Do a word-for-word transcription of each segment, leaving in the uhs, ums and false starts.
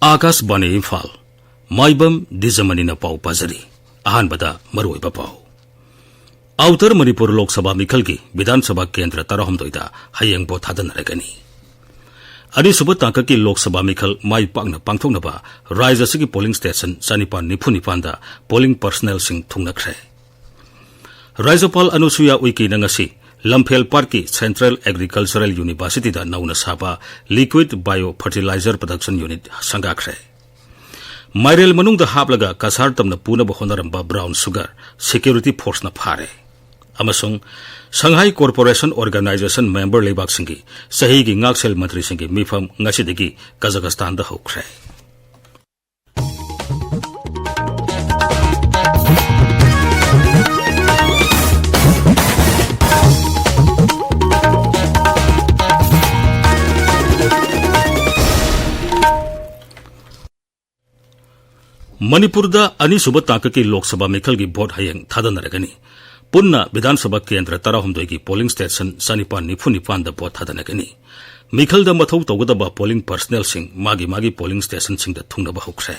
ꯑꯥꯀꯥꯁꯕꯥꯅꯤ ꯏꯝꯐꯥꯜ, ꯃꯥꯏꯕꯝ ꯗꯤꯖꯃꯅꯤꯅ ꯄꯥꯎ ꯄꯥꯖꯔꯤ꯫ ꯑꯍꯥꯟꯕꯗ ꯃꯔꯨꯑꯣꯏꯕ ꯄꯥꯎ꯫ ꯑꯥꯎꯇꯔ ꯃꯅꯤꯄꯨꯔ ꯂꯣꯛ ꯁꯚꯥ ꯃꯤꯈꯜꯒꯤ ꯕꯤꯙꯥꯟ ꯁꯚꯥ ꯀꯦꯟꯗ꯭ꯔ ꯇꯔꯥꯍꯨꯝꯗꯣꯏꯗ ꯍꯌꯦꯡ ꯚꯣꯠ ꯊꯥꯗꯅꯔꯒꯅꯤ꯫ ꯑꯅꯤꯁꯨꯕ ꯇꯥꯡꯀꯛꯀꯤ ꯂꯣꯛ ꯁꯚꯥ ꯃꯤꯈꯜ ꯃꯥꯏ ꯄꯥꯛꯅ ꯄꯥꯡꯊꯣꯛꯅꯕ ꯔꯥꯖ꯭ꯌ ꯑꯁꯤꯒꯤ ꯄꯣꯂꯤꯡ ꯁ꯭ꯇꯦꯁꯟ ꯆꯅꯤꯄꯥꯟ ꯅꯤꯐꯨ ꯅꯤꯄꯥꯟꯗ ꯄꯣꯂꯤꯡ ꯄꯔꯁꯅꯦꯜꯁꯤꯡ ꯊꯨꯡꯅꯈ꯭ꯔꯦ꯫ ꯔꯥꯖ꯭ꯌꯄꯥꯜ ꯑꯅꯨꯁꯨꯌꯥ ꯎꯏꯀꯦꯅ ꯉꯁꯤ ꯂꯝꯐꯦꯜ ꯄꯥꯠꯀꯤ ꯁꯦꯟꯇ꯭ꯔꯦꯜ ꯑꯦꯒ꯭ꯔꯤꯀꯜꯆꯔꯦꯜ ꯌꯨꯅꯤꯚꯔꯁꯤꯇꯤꯗ ꯅꯧꯅ ꯁꯥꯕ liquid bio fertiliser production unit ꯁꯪꯒꯥꯈ꯭ꯔꯦ꯫ ꯃꯥꯏꯔꯦꯜ ꯃꯅꯨꯡꯗ ꯍꯥꯞꯂꯒ ꯀꯁꯥꯔ ꯇꯝꯅ ꯄꯨꯅꯕ ꯍꯣꯠꯅꯔꯝꯕ ꯕ꯭ꯔꯥꯎꯟ ꯁꯨꯒꯔ ꯁꯦꯀ꯭ꯌꯨꯔꯤꯇꯤ ꯐꯣꯔꯁꯅ ꯐꯥꯔꯦ꯫ ꯑꯃꯁꯨꯡ ꯁꯪꯍꯥꯏ ꯀꯣꯔꯄꯣꯔꯦꯁꯟ ꯑꯣꯔꯒꯅꯥꯏꯖꯦꯁꯟ ꯃꯦꯝꯕꯔ ꯂꯩꯕꯥꯛꯁꯤꯡꯒꯤ ꯆꯍꯤꯒꯤ ꯉꯥꯛꯁꯦꯜ ꯃꯟꯇ꯭ꯔꯤꯁꯤꯡꯒꯤ ꯃꯤꯐꯝ ꯉꯁꯤꯗꯒꯤ ꯀꯖꯥꯀꯁꯇꯥꯟꯗ ꯍꯧꯈ꯭ꯔꯦ꯫ ꯃꯅꯤꯄꯨꯔꯗ ꯑꯅꯤꯁꯨꯕ ꯇꯥꯡꯀꯛꯀꯤ ꯂꯣꯛ ꯁꯚꯥ ꯃꯤꯈꯜꯒꯤ ꯚꯣꯠ ꯍꯌꯦꯡ ꯊꯥꯗꯅꯔꯒꯅꯤ꯫ ꯄꯨꯟꯅ ꯕꯤꯙꯥꯟ ꯁꯚꯥ ꯀꯦꯟꯗ꯭ꯔ ꯇꯔꯥꯍꯨꯝꯗꯣꯏꯒꯤ ꯄꯣꯂꯤꯡ ꯁ꯭ꯇꯦꯁꯟ ꯆꯅꯤꯄꯥꯟ ꯅꯤꯐꯨ ꯅꯤꯄꯥꯟꯗ ꯚꯣꯠ ꯊꯥꯗꯅꯒꯅꯤ꯫ ꯃꯤꯈꯜꯗ ꯃꯊꯧ ꯇꯧꯒꯗꯕ ꯄꯣꯂꯤꯡ ꯄꯔꯁꯅꯦꯜꯁꯤꯡ ꯃꯥꯒꯤ ꯃꯥꯒꯤ ꯄꯣꯂꯤꯡ ꯁ꯭ꯇꯦꯁꯟꯁꯤꯡꯗ ꯊꯨꯡꯅꯕ ꯍꯧꯈ꯭ꯔꯦ꯫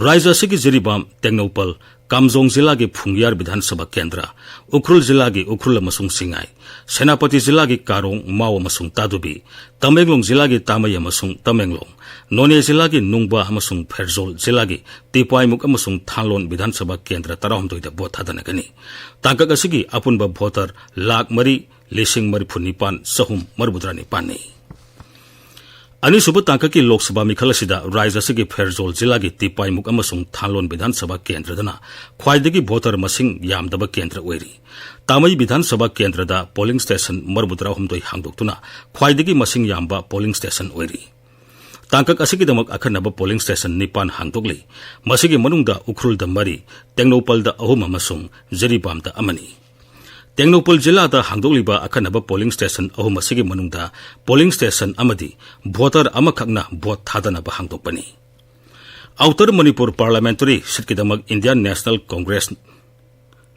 ꯔꯥꯖ꯭ꯌ ꯑꯁꯤꯒꯤ ꯖꯤꯔꯤꯕꯥꯝ, ꯇꯦꯡꯅꯧꯄꯜ, ꯀꯥꯝꯖꯣꯡ ꯖꯤꯂꯥꯒꯤ ꯐꯨꯡꯌꯥꯔ ꯕꯤꯙꯥꯟ ꯁꯚꯥ ꯀꯦꯟꯗ꯭ꯔ, ꯎꯈ꯭ꯔꯨꯜ ꯖꯤꯂꯥꯒꯤ ꯎꯈ꯭ꯔꯨꯜ ꯑꯃꯁꯨꯡ ꯁꯤꯡꯉꯥꯏ, ꯁꯦꯅꯥꯄꯇꯤ ꯖꯤꯂꯥꯒꯤ ꯀꯥꯔꯣꯡ, ꯃꯥꯎ ꯑꯃꯁꯨꯡ ꯇꯥꯗꯨꯕꯤ, ꯇꯃꯦꯡꯂꯣꯡ ꯖꯤꯂꯥꯒꯤ ꯇꯥꯃꯩ ꯑꯃꯁꯨꯡ ꯇꯃꯦꯡꯂꯣꯡ, ꯅꯣꯅꯦ ꯖꯤꯂꯥꯒꯤ ꯅꯨꯡꯕꯥ ꯑꯃꯁꯨꯡ ꯐꯦꯔꯖꯣꯜ ꯖꯤꯂꯥꯒꯤ ꯇꯤꯄꯥꯏꯃꯨꯛ ꯑꯃꯁꯨꯡ ꯊꯥꯟꯂꯣꯟ ꯕꯤꯙꯥꯟ ꯁꯚꯥ ꯀꯦꯟꯗ꯭ꯔ ꯇꯔꯥꯍꯨꯝꯗꯣꯏꯗ ꯚꯣꯠ ꯊꯥꯗꯅꯒꯅꯤ꯫ ꯇꯥꯡꯀꯛ ꯑꯁꯤꯒꯤ ꯑꯄꯨꯟꯕ ꯚꯣꯇꯔ ꯂꯥꯈ ꯃꯔꯤ ꯂꯤꯁꯤꯡ ꯃꯔꯤꯐꯨ ꯅꯤꯄꯥꯟ ꯆꯍꯨꯝ ꯃꯔꯤꯐꯨꯇꯔꯥ ꯅꯤꯄꯥꯟꯅꯤ꯫ ꯑꯅꯤꯁꯨꯕ ꯇꯥꯡꯀꯛꯀꯤ ꯂꯣꯛ ꯁꯚꯥ ꯃꯤꯈꯜ ꯑꯁꯤꯗ ꯔꯥꯖ꯭ꯌ ꯑꯁꯤꯒꯤ ꯐꯦꯔꯖꯣꯜ ꯖꯤꯂꯥꯒꯤ ꯇꯤꯄꯥꯏꯃꯨꯛ ꯑꯃꯁꯨꯡ ꯊꯥꯟꯂꯣꯟ ꯕꯤꯙꯥꯟ ꯁꯚꯥ ꯀꯦꯟꯗ꯭ꯔꯗꯅ ꯈ꯭ꯋꯥꯏꯗꯒꯤ ꯚꯣꯇꯔ ꯃꯁꯤꯡ ꯌꯥꯝꯗꯕ ꯀꯦꯟꯗ꯭ꯔ ꯑꯣꯏꯔꯤ꯫ ꯇꯥꯃꯩ ꯕꯤꯙꯥꯟ ꯁꯚꯥ ꯀꯦꯟꯗ꯭ꯔꯗ ꯄꯣꯂꯤꯡ ꯁ꯭ꯇꯦꯁꯟ ꯃꯔꯤꯐꯨꯇꯔꯥꯍꯨꯝꯗꯣꯏ ꯍꯥꯡꯗꯣꯛꯇꯨꯅ ꯈ꯭ꯋꯥꯏꯗꯒꯤ ꯃꯁꯤꯡ ꯌꯥꯝꯕ ꯄꯣꯂꯤꯡ ꯁ꯭ꯇꯦꯁꯟ ꯑꯣꯏꯔꯤ꯫ ꯇꯥꯡꯀꯛ ꯑꯁꯤꯒꯤꯗꯃꯛ ꯑꯈꯟꯅꯕ ꯄꯣꯂꯤꯡ ꯁ꯭ꯇꯦꯁꯟ ꯅꯤꯄꯥꯟ ꯍꯥꯡꯗꯣꯛꯂꯤ꯫ ꯃꯁꯤꯒꯤ ꯃꯅꯨꯡꯗ ꯎꯈ꯭ꯔꯨꯜꯗ ꯃꯔꯤ, ꯇꯦꯡꯅꯧꯄꯜꯗ ꯑꯍꯨꯝ ꯑꯃꯁꯨꯡ ꯖꯤꯔꯤꯕꯥꯝꯗ ꯑꯃꯅꯤ꯫ ꯇꯦꯡꯅꯧꯄꯜ ꯖꯤꯂꯥꯗ ꯍꯥꯡꯗꯣꯛꯂꯤꯕ ꯑꯈꯟꯅꯕ ꯄꯣꯂꯤꯡ ꯁ꯭ꯇꯦꯁꯟ ꯑꯍꯨꯝ ꯑꯁꯤꯒꯤ ꯃꯅꯨꯡꯗ ꯄꯣꯂꯤꯡ ꯁ꯭ꯇꯦꯁꯟ ꯑꯃꯗꯤ ꯚꯣꯇꯔ ꯑꯃꯈꯛꯅ ꯚꯣꯠ ꯊꯥꯗꯅꯕ ꯍꯥꯡꯗꯣꯛꯄꯅꯤ꯫ ꯑꯥꯎꯇꯔ ꯃꯅꯤꯄꯨꯔ ꯄꯥꯔꯂꯤꯌꯥꯃꯦꯟꯇꯔꯤ ꯁꯤꯠꯀꯤꯗꯃꯛ Indian national congress,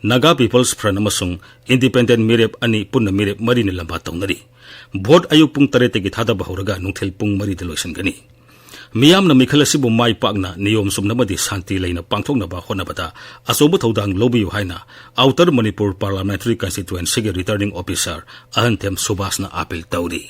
Naga people's front ꯑꯃꯁꯨꯡ ꯏꯟꯗꯤꯄꯦꯟꯗꯦꯟꯠ ꯃꯤꯔꯦꯞ ꯑꯅꯤ ꯄꯨꯟꯅ ꯃꯤꯔꯦꯞ ꯃꯔꯤꯅ ꯂꯝꯕꯥ ꯇꯧꯅꯔꯤ꯫ ꯚꯣꯠ ꯑꯌꯨꯛ ꯄꯨꯡ ꯇꯔꯦꯠꯇꯒꯤ ꯊꯥꯗꯕ ꯍꯧꯔꯒ ꯅꯨꯡꯊꯤꯜ ꯄꯨꯡ ꯃꯔꯤꯗ ꯂꯣꯏꯁꯤꯟꯒꯅꯤ꯫ ꯃꯤꯌꯥꯝꯅ ꯃꯤꯈꯜ ꯑꯁꯤꯕꯨ ꯃꯥꯏ ꯄꯥꯛꯅ ꯅꯤꯌꯣꯝ ꯆꯨꯝꯅ ꯑꯃꯗꯤ ꯁꯥꯟꯇꯤ ꯂꯩꯅ ꯄꯥꯡꯊꯣꯛꯅꯕ ꯍꯣꯠꯅꯕꯗ ꯑꯆꯧꯕ ꯊꯧꯗꯥꯡ ꯂꯧꯕꯤꯌꯨ ꯍꯥꯏꯅ Outer Manipur Parliamentary Constituencyꯒꯤ Returning Officer ꯑꯍꯟꯊꯦꯝ ꯁꯨꯕꯥꯁꯅ ꯑꯥꯄꯤꯜ ꯇꯧꯔꯤ꯫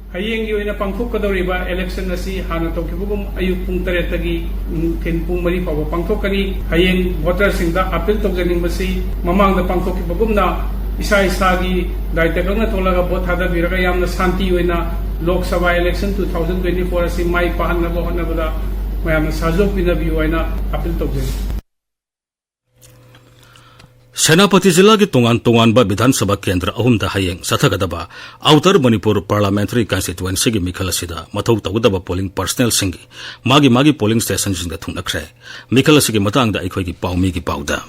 ꯍꯌꯦꯡꯒꯤ ꯑꯣꯏꯅ ꯄꯥꯡꯊꯣꯛꯀꯗꯧꯔꯤꯕ election ꯑꯁꯤ ꯍꯥꯟꯅ ꯇꯧꯈꯤꯕꯒꯨꯝ ꯑꯌꯨꯛ ꯄꯨꯡ ꯇꯔꯦꯠꯇꯒꯤ ꯅꯨꯡꯊꯤꯜ ꯄꯨꯡ ꯃꯔꯤ ꯐꯥꯎꯕ ꯄꯥꯡꯊꯣꯛꯀꯅꯤ꯫ ꯍꯌꯦꯡ voterꯁꯤꯡꯗ ꯑꯥꯄꯤꯜ ꯇꯧꯖꯅꯤꯡꯕꯁꯤ, ꯃꯃꯥꯡꯗ ꯄꯥꯡꯊꯣꯛꯈꯤꯕꯒꯨꯝꯅ ꯏꯁꯥ ꯏꯁꯥꯒꯤ ꯗꯥꯏꯇ ꯈꯪꯅ ꯊꯣꯛꯂꯒ ꯚꯣꯠ ꯊꯥꯗꯕꯤꯔꯒ ꯌꯥꯝꯅ ꯁꯥꯟꯇꯤ ꯑꯣꯏꯅ Lok Sabha election two thousand twenty four ꯑꯁꯤ ꯃꯥꯏ ꯄꯥꯛꯍꯟꯅꯕ ꯍꯣꯠꯅꯕꯗ ꯃꯌꯥꯝꯅ ꯁꯍꯖꯣꯒ ꯄꯤꯅꯕꯤꯌꯨ ꯍꯥꯏꯅ ꯑꯥꯄꯤꯜ ꯇꯧꯖꯔꯤ꯫ ꯁꯦꯅꯥꯄꯇꯤ ꯖꯤꯂꯥꯒꯤ ꯇꯣꯉꯥꯟ ꯇꯣꯉꯥꯟꯕ ꯕꯤꯙꯥꯟ ꯁꯚꯥ ꯀꯦꯟꯗ꯭ꯔ ꯑꯍꯨꯝꯗ ꯍꯌꯦꯡ ꯆꯠꯊꯒꯗꯕ Outer Manipur Parliamentary Constituencyꯒꯤ ꯃꯤꯈꯜ ꯑꯁꯤꯗ ꯃꯊꯧ ꯇꯧꯒꯗꯕ polling personnelꯁꯤꯡꯒꯤ ꯃꯥꯒꯤ ꯃꯥꯒꯤ polling stationꯁꯤꯡꯗ ꯊꯨꯡꯅꯈ꯭ꯔꯦ꯫ ꯃꯤꯈꯜ ꯑꯁꯤꯒꯤ ꯃꯇꯥꯡꯗ ꯑꯩꯈꯣꯏꯒꯤ ꯄꯥꯎꯃꯤꯒꯤ ꯄꯥꯎꯗ꯫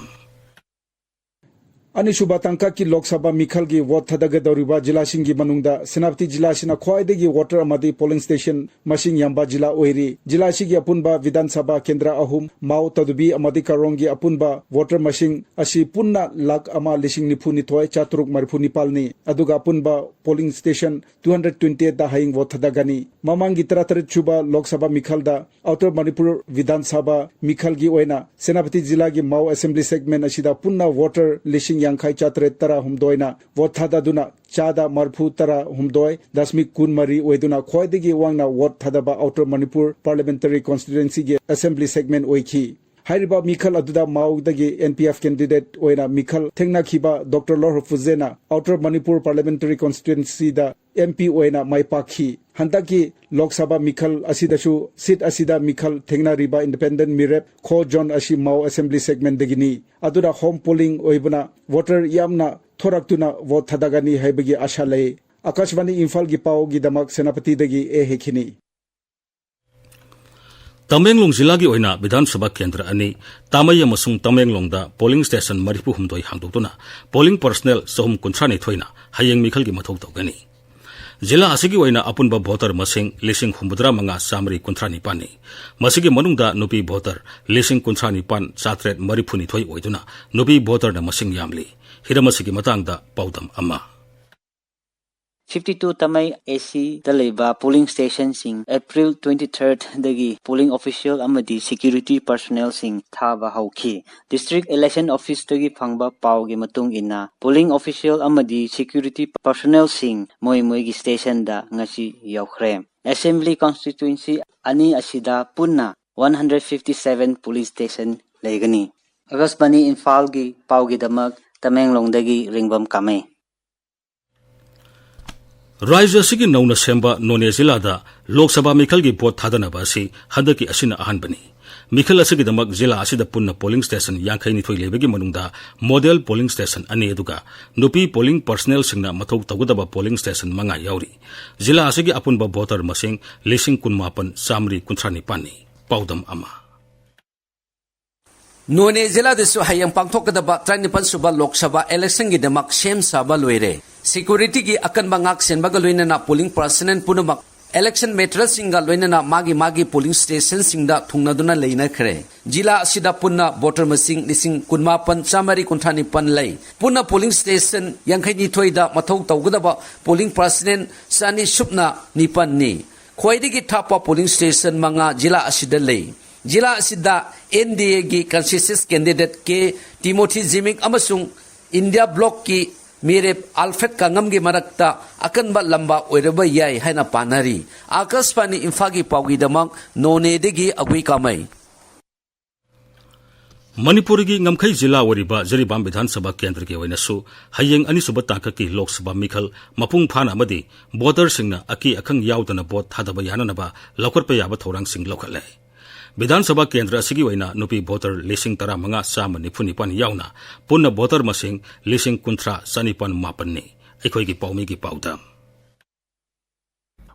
ꯑꯅꯤꯁꯨꯕ ꯇꯥꯡꯀꯛꯀꯤ ꯂꯣꯛ ꯁꯚꯥ ꯃꯤꯈꯜꯒꯤ ꯚꯣꯠ ꯊꯥꯗꯒꯗꯧꯔꯤꯕ ꯖꯤꯂꯥꯁꯤꯡꯒꯤ ꯃꯅꯨꯡꯗ ꯁꯦꯅꯥꯄꯇꯤ ꯖꯤꯂꯥꯁꯤꯅ ꯈ꯭ꯋꯥꯏꯗꯒꯤ voter ꯑꯃꯗꯤ polling station ꯃꯁꯤꯡ ꯌꯥꯝꯕ ꯖꯤꯂꯥ ꯑꯣꯏꯔꯤ꯫ ꯖꯤꯂꯥ ꯑꯁꯤꯒꯤ ꯑꯄꯨꯟꯕ ꯕꯤꯙꯥꯟ ꯁꯚꯥ ꯀꯦꯟꯗ꯭ꯔ ꯑꯍꯨꯝ, ꯃꯥꯎ, ꯇꯗꯨꯕꯤ ꯑꯃꯗꯤ ꯀꯥꯔꯣꯡꯒꯤ ꯑꯄꯨꯟꯕ voter ꯃꯁꯤꯡ ꯑꯁꯤ ꯄꯨꯟꯅ ꯂꯥꯈ ꯑꯃ ꯂꯤꯁꯤꯡ ꯅꯤꯐꯨ ꯅꯤꯊꯣꯏ ꯆꯥꯇ꯭ꯔꯨꯛ ꯃꯔꯤꯐꯨ ꯅꯤꯄꯥꯜꯅꯤ꯫ ꯑꯗꯨꯒ ꯑꯄꯨꯟꯕ polling station two hundred twenty eight ꯗ ꯍꯌꯦꯡ ꯚꯣꯠ ꯊꯥꯗꯒꯅꯤ꯫ ꯃꯃꯥꯡꯒꯤ ꯇꯔꯥꯇꯔꯦꯠ ꯁꯨꯕ ꯂꯣꯛ ꯁꯚꯥ ꯃꯤꯈꯜꯗ Outer Manipur ꯕꯤꯙꯥꯟ ꯁꯚꯥ ꯃꯤꯈꯜꯒꯤ ꯑꯣꯏꯅ ꯁꯦꯅꯥꯄꯇꯤ ꯖꯤꯂꯥꯒꯤ ꯃꯥꯎ assembly segment ꯑꯁꯤꯗ ꯄꯨꯟꯅ voter ꯂꯤꯁꯤꯡ ꯌꯥꯡꯈꯩ ꯆꯥꯇꯔꯦꯠ ꯇꯔꯥꯍꯨꯝꯗꯣꯏꯅ ꯚꯣꯠ ꯊꯥꯗꯗꯨꯅ ꯆꯥꯗ ꯃꯔꯤꯐꯨ ꯇꯔꯥꯍꯨꯝꯗꯣꯏ ꯗꯁꯃꯤꯛ ꯀꯨꯟꯃꯔꯤ ꯑꯣꯏꯗꯨꯅ ꯈ꯭ꯋꯥꯏꯗꯒꯤ ꯋꯥꯡꯅ ꯚꯣꯠ ꯊꯥꯗꯕ Outer Manipur Parliamentary Constituencyꯒꯤ assembly segment ꯑꯣꯏꯈꯤ꯫ ꯍꯥꯏꯔꯤꯕ ꯃꯤꯈꯜ ꯑꯗꯨꯗ ꯃꯥꯎꯗꯒꯤ N P F candidate ꯑꯣꯏꯅ ꯃꯤꯈꯜ ꯊꯦꯡꯅꯈꯤꯕ Doctor ꯂꯣꯔꯍ ꯐꯨꯖꯦꯅ Outer Manipur Parliamentary Constituencyꯗ M P ꯑꯣꯏꯅ ꯃꯥꯏ ꯄꯥꯛꯈꯤ꯫ ꯍꯟꯗꯛꯀꯤ ꯂꯣꯛ ꯁꯚꯥ ꯃꯤꯈꯜ ꯑꯁꯤꯗꯁꯨ seat ꯑꯁꯤꯗ ꯃꯤꯈꯜ ꯊꯦꯡꯅꯔꯤꯕ independent ꯃꯤꯔꯦꯞ ꯈꯣ ꯖꯣꯟ ꯑꯁꯤ ꯃꯥꯎ assembly segmentꯗꯒꯤꯅꯤ꯫ ꯑꯗꯨꯅ home polling ꯑꯣꯏꯕꯅ voter ꯌꯥꯝꯅ ꯊꯣꯔꯛꯇꯨꯅ ꯚꯣꯠ ꯊꯥꯗꯒꯅꯤ ꯍꯥꯏꯕꯒꯤ ꯑꯥꯁꯥ ꯂꯩ꯫ ꯑꯀꯥꯁꯕꯥꯅꯤ ꯏꯝꯐꯥꯜꯒꯤ ꯄꯥꯎꯒꯤꯗꯃꯛ ꯁꯦꯅꯥꯄꯇꯤꯗꯒꯤ ꯑꯦ ꯍꯦꯈꯤꯅꯤ꯫ ꯇꯃꯦꯡꯂꯣꯡ ꯖꯤꯂꯥꯒꯤ ꯑꯣꯏꯅ ꯕꯤꯙꯥꯟ ꯁꯚꯥ ꯀꯦꯟꯗ꯭ꯔ ꯑꯅꯤ, ꯇꯥꯃꯩ ꯑꯃꯁꯨꯡ ꯇꯃꯦꯡꯂꯣꯡꯗ polling station ꯃꯔꯤꯐꯨ ꯍꯨꯝꯗꯣꯏ ꯍꯥꯡꯗꯣꯛꯇꯨꯅ polling personnel ꯆꯍꯨꯝ ꯀꯨꯟꯊ꯭ꯔꯥ ꯅꯤꯊꯣꯏꯅ ꯍꯌꯦꯡ ꯃꯤꯈꯜꯒꯤ ꯃꯊꯧ ꯇꯧꯒꯅꯤ꯫ ꯖꯤꯂꯥ ꯑꯁꯤꯒꯤ ꯑꯣꯏꯅ ꯑꯄꯨꯟꯕ voter ꯃꯁꯤꯡ ꯂꯤꯁꯤꯡ ꯍꯨꯝꯐꯨꯇꯔꯥ ꯃꯉꯥ ꯆꯥꯃꯔꯤ ꯀꯨꯟꯊ꯭ꯔꯥ ꯅꯤꯄꯥꯟꯅꯤ꯫ ꯃꯁꯤꯒꯤ ꯃꯅꯨꯡꯗ ꯅꯨꯄꯤ voter ꯂꯤꯁꯤꯡ ꯀꯨꯟꯊ꯭ꯔꯥ ꯅꯤꯄꯥꯟ ꯆꯥꯇꯔꯦꯠ ꯃꯔꯤꯐꯨ ꯅꯤꯊꯣꯏ ꯑꯣꯏꯗꯨꯅ ꯅꯨꯄꯤ voterꯅ ꯃꯁꯤꯡ ꯌꯥꯝꯂꯤ꯫ ꯍꯤꯔꯝ ꯑꯁꯤꯒꯤ ꯃꯇꯥꯡꯗ ꯄꯥꯎꯗꯝ ꯑꯃ꯫ ꯐꯤꯐꯇꯤ ꯇꯨ ꯇꯥꯃꯩ ꯑꯦ ꯁꯤꯗ ꯂꯩꯕ ꯄꯣꯂꯤꯡ ꯁ꯭ꯇꯦꯁꯟꯁꯤꯡ ꯑꯦꯄ꯭ꯔꯤꯜ ꯇ꯭ꯋꯦꯟꯇꯤ ꯊꯥꯔꯠꯗꯒꯤ ꯄꯣꯂꯤꯡ ꯑꯣꯐꯤꯁꯤꯌꯦꯜ ꯑꯃꯗꯤ ꯁꯦꯀ꯭ꯌꯨꯔꯤꯇꯤ ꯄꯔꯁꯣꯅꯦꯜꯁꯤꯡ ꯊꯥꯕ ꯍꯧꯈꯤ꯫ ꯗꯤꯁꯇ꯭ꯔꯤꯛ ꯏꯂꯦꯛꯁꯟ ꯑꯣꯐꯤꯁꯇꯒꯤ ꯐꯪꯕ ꯄꯥꯎꯒꯤ ꯃꯇꯨꯡ ꯏꯟꯅ, ꯄꯣꯂꯤꯡ ꯑꯣꯐꯤꯁꯤꯌꯦꯜ ꯑꯃꯗꯤ ꯁꯦꯀ꯭ꯌꯨꯔꯤꯇꯤ ꯄꯔꯁꯣꯅꯦꯜꯁꯤꯡ ꯃꯣꯏ ꯃꯣꯏꯒꯤ ꯁ꯭ꯇꯦꯁꯟꯗ ꯉꯁꯤ ꯌꯧꯈ꯭ꯔꯦ꯫ ꯑꯦꯁꯦꯝꯕ꯭ꯂꯤ ꯀꯟꯁꯇꯤꯇ꯭ꯋꯦꯟꯁꯤ ꯑꯅꯤ ꯑꯁꯤꯗ ꯄꯨꯟꯅ one hundred fifty seven polling station ꯂꯩꯒꯅꯤ꯫ ꯑꯀꯥꯁꯕꯥꯅꯤ ꯏꯝꯐꯥꯜꯒꯤ ꯄꯥꯎꯒꯤꯗꯃꯛ ꯇꯃꯦꯡꯂꯣꯡꯗꯒꯤ ꯔꯤꯡꯕꯝ ꯀꯥꯃꯩ꯫ ꯔꯥꯖ꯭ꯌ ꯑꯁꯤꯒꯤ ꯅꯧꯅ ꯁꯦꯝꯕ ꯅꯣꯅꯦ ꯖꯤꯂꯥꯗ ꯂꯣꯛ ꯁꯚꯥ ꯃꯤꯈꯜꯒꯤ ꯚꯣꯠ ꯊꯥꯗꯅꯕ ꯑꯁꯤ ꯍꯟꯗꯛꯀꯤ ꯑꯁꯤꯅ ꯑꯍꯥꯟꯕꯅꯤ꯫ ꯃꯤꯈꯜ ꯑꯁꯤꯒꯤꯗꯃꯛ ꯖꯤꯂꯥ ꯑꯁꯤꯗ ꯄꯨꯟꯅ ꯄꯣꯂꯤꯡ ꯁ꯭ꯇꯦꯁꯟ ꯌꯥꯡꯈꯩ ꯅꯤꯊꯣꯏ ꯂꯩꯕꯒꯤ ꯃꯅꯨꯡꯗ ꯃꯣꯗꯦꯜ ꯄꯣꯂꯤꯡ ꯁ꯭ꯇꯦꯁꯟ ꯑꯅꯤ, ꯑꯗꯨꯒ ꯅꯨꯄꯤ ꯄꯣꯂꯤꯡ ꯄꯔꯁꯅꯦꯜꯁꯤꯡꯅ ꯃꯊꯧ ꯇꯧꯒꯗꯕ ꯄꯣꯂꯤꯡ ꯁ꯭ꯇꯦꯁꯟ ꯃꯉꯥ ꯌꯥꯎꯔꯤ꯫ ꯖꯤꯂꯥ ꯑꯁꯤꯒꯤ ꯑꯄꯨꯟꯕ ꯚꯣꯇꯔ ꯃꯁꯤꯡ ꯂꯤꯁꯤꯡ ꯀꯨꯟꯃꯥꯄꯟ ꯆꯥꯃꯔꯤ ꯀꯨꯟꯊ꯭ꯔꯥ ꯅꯤꯄꯥꯟꯅꯤ꯫ ꯄꯥꯎꯗꯝ ꯑꯃ꯫ ꯅꯣꯅꯦ ꯖꯤꯂꯥꯗꯁꯨ ꯍꯌꯦꯡ ꯄꯥꯡꯊꯣꯛꯀꯗꯕ ꯇꯔꯥꯅꯤꯄꯥꯟ ꯁꯨꯕ ꯂꯣꯛ ꯁꯚꯥ ꯏꯂꯦꯛꯁꯟꯒꯤꯗꯃꯛ ꯁꯦꯝ ꯁꯥꯕ ꯂꯣꯏꯔꯦ꯫ ꯁꯦꯀ꯭ꯌꯨꯔꯤꯇꯤꯒꯤ ꯑꯀꯟꯕ ꯉꯥꯛꯁꯦꯟꯕꯒ ꯂꯣꯏꯅꯅ ꯄꯣꯂꯤꯡ ꯄꯔꯁꯅꯦꯜ ꯄꯨꯝꯅꯃꯛ ꯏꯂꯦꯛꯁꯟ ꯃꯦꯇꯔꯤꯌꯦꯜꯁꯤꯡꯒ ꯂꯣꯏꯅꯅ ꯃꯥꯒꯤ ꯃꯥꯒꯤ ꯄꯣꯂꯤꯡ ꯁ꯭ꯇꯦꯁꯟꯁꯤꯡꯗ ꯊꯨꯡꯅꯗꯨꯅ ꯂꯩꯅꯈ꯭ꯔꯦ꯫ ꯖꯤꯂꯥ ꯑꯁꯤꯗ ꯄꯨꯟꯅ ꯚꯣꯇꯔ ꯃꯁꯤꯡ ꯂꯤꯁꯤꯡ ꯀꯨꯟꯃꯥꯄꯟ ꯆꯥꯃꯔꯤ ꯀꯨꯟꯊ꯭ꯔꯥ ꯅꯤꯄꯥꯟ ꯂꯩ꯫ ꯄꯨꯟꯅ ꯄꯣꯂꯤꯡ ꯁ꯭ꯇꯦꯁꯟ ꯌꯥꯡꯈꯩ ꯅꯤꯊꯣꯏꯗ ꯃꯊꯧ ꯇꯧꯒꯗꯕ ꯄꯣꯂꯤꯡ ꯄꯔꯁꯅꯦꯜ ꯆꯅꯤ ꯁꯨꯞꯅ ꯅꯤꯄꯥꯟꯅꯤ꯫ ꯈ꯭ꯋꯥꯏꯗꯒꯤ ꯊꯥꯞꯄ ꯄꯣꯂꯤꯡ ꯁ꯭ꯇꯦꯁꯟ ꯃꯉꯥ ꯖꯤꯂꯥ ꯑꯁꯤꯗ ꯂꯩ꯫ ꯖꯤꯂꯥ ꯑꯁꯤꯗ ꯑꯦꯟ ꯗꯤ ꯑꯦꯒꯤ ꯀꯟꯁꯦꯟꯁꯁ ꯀꯦꯟꯗꯤꯗꯦꯠ ꯀꯦ ꯇꯤꯃꯣꯊꯤ ꯖꯤꯃꯤꯛ ꯑꯃꯁꯨꯡ ꯏꯟꯗꯤꯌꯥ ꯕ꯭ꯂꯣꯛꯀꯤ ꯃꯤꯔꯦꯞ ꯑꯜꯐ꯭ꯔꯦꯗ ꯀꯥꯉꯝꯒꯤ ꯃꯔꯛꯇ ꯑꯀꯟꯕ ꯂꯝꯕꯥ ꯑꯣꯏꯔꯕ ꯌꯥꯏ ꯍꯥꯏꯅ ꯄꯥꯅꯔꯤ꯫ ꯑꯀꯥꯁꯕꯥꯅꯤ ꯏꯝꯐꯥꯜꯒꯤ ꯄꯥꯎꯒꯤꯗꯃꯛ ꯅꯣꯅꯦꯗꯒꯤ ꯑꯒꯨꯏ ꯀꯥꯃꯩ꯫ ꯃꯅꯤꯄꯨꯔꯒꯤ ꯉꯝꯈꯩ ꯖꯤꯂꯥ ꯑꯣꯏꯔꯤꯕ ꯖꯤꯔꯤꯕꯥꯝ ꯕꯤꯙꯥꯟ ꯁꯚꯥ ꯀꯦꯟꯗ꯭ꯔꯒꯤ ꯑꯣꯏꯅꯁꯨ ꯍꯌꯦꯡ ꯑꯅꯤꯁꯨꯕ ꯇꯥꯡꯀꯛꯀꯤ ꯂꯣꯛ ꯁꯚꯥ ꯃꯤꯈꯜ ꯃꯄꯨꯡ ꯐꯥꯅ ꯑꯃꯗꯤ ꯚꯣꯇꯔꯁꯤꯡꯅ ꯑꯀꯤ ꯑꯈꯪ ꯌꯥꯎꯗꯅ ꯚꯣꯠ ꯊꯥꯗꯕ ꯌꯥꯅꯅꯕ ꯂꯧꯈꯠꯄ ꯌꯥꯕ ꯊꯧꯔꯥꯡꯁꯤꯡ ꯂꯧꯈꯠꯂꯦ꯫ ꯕꯤꯙꯥꯟ ꯁꯚꯥ ꯀꯦꯟꯗ꯭ꯔ ꯑꯁꯤꯒꯤ ꯑꯣꯏꯅ ꯅꯨꯄꯤ ꯚꯣꯇꯔ ꯂꯤꯁꯤꯡ ꯇꯔꯥꯃꯉꯥ ꯆꯥꯝꯃ ꯅꯤꯐꯨ ꯅꯤꯄꯥꯟ ꯌꯥꯎꯅ ꯄꯨꯟꯅ ꯚꯣꯇꯔ ꯃꯁꯤꯡ ꯂꯤꯁꯤꯡ ꯀꯨꯟꯊ꯭ꯔꯥ ꯆꯅꯤꯄꯥꯟ ꯃꯥꯄꯟꯅꯤ꯫ ꯑꯩꯈꯣꯏꯒꯤ ꯄꯥꯎꯃꯤꯒꯤ ꯄꯥꯎꯗꯝ꯫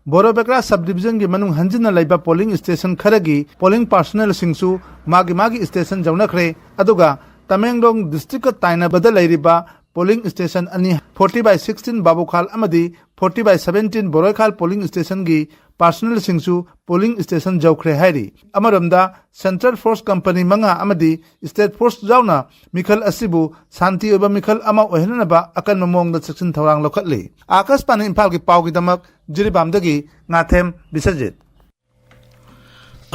ꯕꯣꯔꯣꯕꯦꯀ꯭ꯔꯥ ꯁꯕ ꯗꯤꯕꯤꯖꯟꯒꯤ ꯃꯅꯨꯡ ꯍꯟꯖꯤꯟꯅ ꯂꯩꯕ ꯄꯣꯂꯤꯡ ꯁ꯭ꯇꯦꯁꯟ ꯈꯔꯒꯤ ꯄꯣꯂꯤꯡ ꯄꯥꯔꯁꯅꯦꯜꯁꯤꯡꯁꯨ ꯃꯥꯒꯤ ꯃꯥꯒꯤ ꯁ꯭ꯇꯦꯁꯟ ꯌꯧꯅꯈ꯭ꯔꯦ꯫ ꯑꯗꯨꯒ ꯇꯃꯦꯡꯂꯣꯡ ꯗꯤꯁꯇ꯭ꯔꯤꯛꯀ ꯇꯥꯏꯅꯕꯗ ꯂꯩꯔꯤꯕ ꯄꯣꯂꯤꯡ ꯁ꯭ꯇꯦꯁꯟ ꯑꯅꯤ, forty by sixteen ꯕꯥꯕꯨꯈꯥꯜ ꯑꯃꯗꯤ forty by seventeen Boroikhal polling ꯁ꯭ꯇꯦꯁꯟꯒꯤ ꯄꯥꯔꯁꯣꯅꯦꯜꯁꯤꯡꯁꯨ ꯄꯣꯂꯤꯡ ꯁ꯭ꯇꯦꯁꯟ ꯌꯧꯈ꯭ꯔꯦ ꯍꯥꯏꯔꯤ꯫ ꯑꯃꯔꯣꯝꯗ, ꯁꯦꯟꯇ꯭ꯔꯦꯜ ꯐꯣꯔꯁ ꯀꯝꯄꯅꯤ ꯃꯉꯥ ꯑꯃꯗꯤ ꯁ꯭ꯇꯦꯠ ꯐꯣꯔꯁ ꯌꯥꯎꯅ ꯃꯤꯈꯜ ꯑꯁꯤꯕꯨ ꯁꯥꯟꯇꯤ ꯑꯣꯏꯕ ꯃꯤꯈꯜ ꯑꯃ ꯑꯣꯏꯍꯟꯅꯅꯕ ꯑꯀꯟꯕ ꯃꯑꯣꯡꯗ ꯆꯦꯛꯁꯤꯟ ꯊꯧꯔꯥꯡ ꯂꯧꯈꯠꯂꯤ꯫ ꯑꯥꯀꯥꯁꯕꯥꯅꯤ ꯏꯝꯐꯥꯜꯒꯤ ꯄꯥꯎꯒꯤꯗꯃꯛ ꯖꯤꯔꯤꯕꯥꯝꯗꯒꯤ ꯉꯥꯊꯦꯝ ꯕꯤꯁ꯭ꯋꯖꯤꯠ꯫